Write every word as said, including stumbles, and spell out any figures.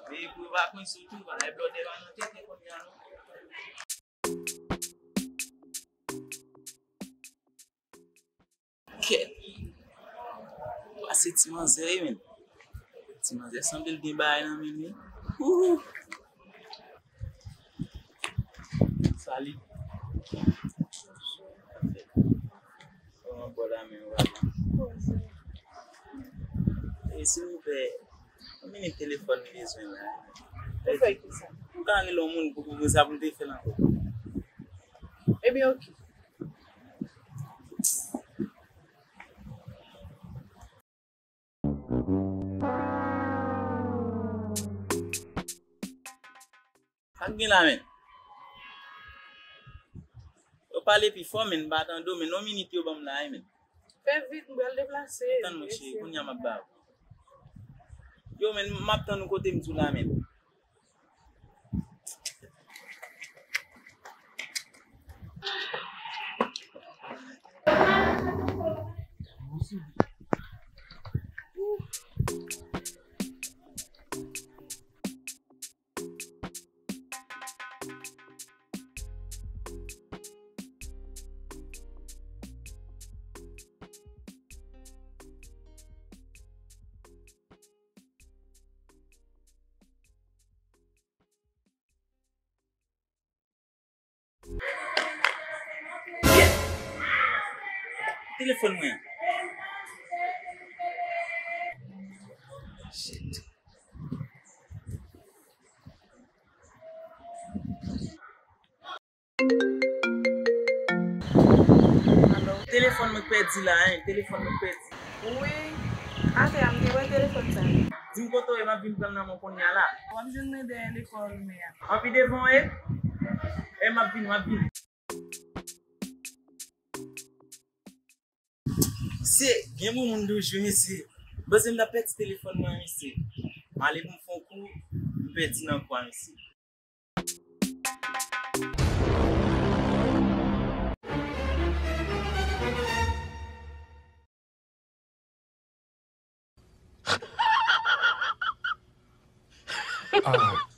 E pou yo pa konn sou tou, bagay blòdè pa nan tèt li kounye a non. Kèt. Pase ti manzè wi, men. Ti manzè sanble l gen bagay nan men li. Ooh. Salut. Kòman bò la men w papa? E silvouplè, yon minit telefòn m bezwen la. Ou fè ki sa? M ka rele yon moun pou, pou, pou sa pou m te fè l ankò. Ebyen, oke. Sa k gen la, men? Yo pale pi fò, men m pa tande w, men yon minit yo ban m la, wi, men. Fè vit, m pral deplase. Tann mwen, cheri, kounye a m ap ba w. Yo, men, m ap tann ou kote m di w la, men. Telefòn mwen an. Shit. Alo? Telefòn mwen k pèdi la, hein, telefòn mwen k pèdi. Wi, atè a m te wè telefòn sa. Di m kote w ye, m ap vin pran l nan men w kounye a la. W ap jwenn mwen dèyè lekòl mè a. Anpi devan w ye? E m ap vin, m ap vin. Mesye, gen bon moun toujou, mesye. M panse m t ap pèdi telefòn mwen, mesye. M ale pou m fè yon kou, m pèdi nan kwa, mesye. Ah.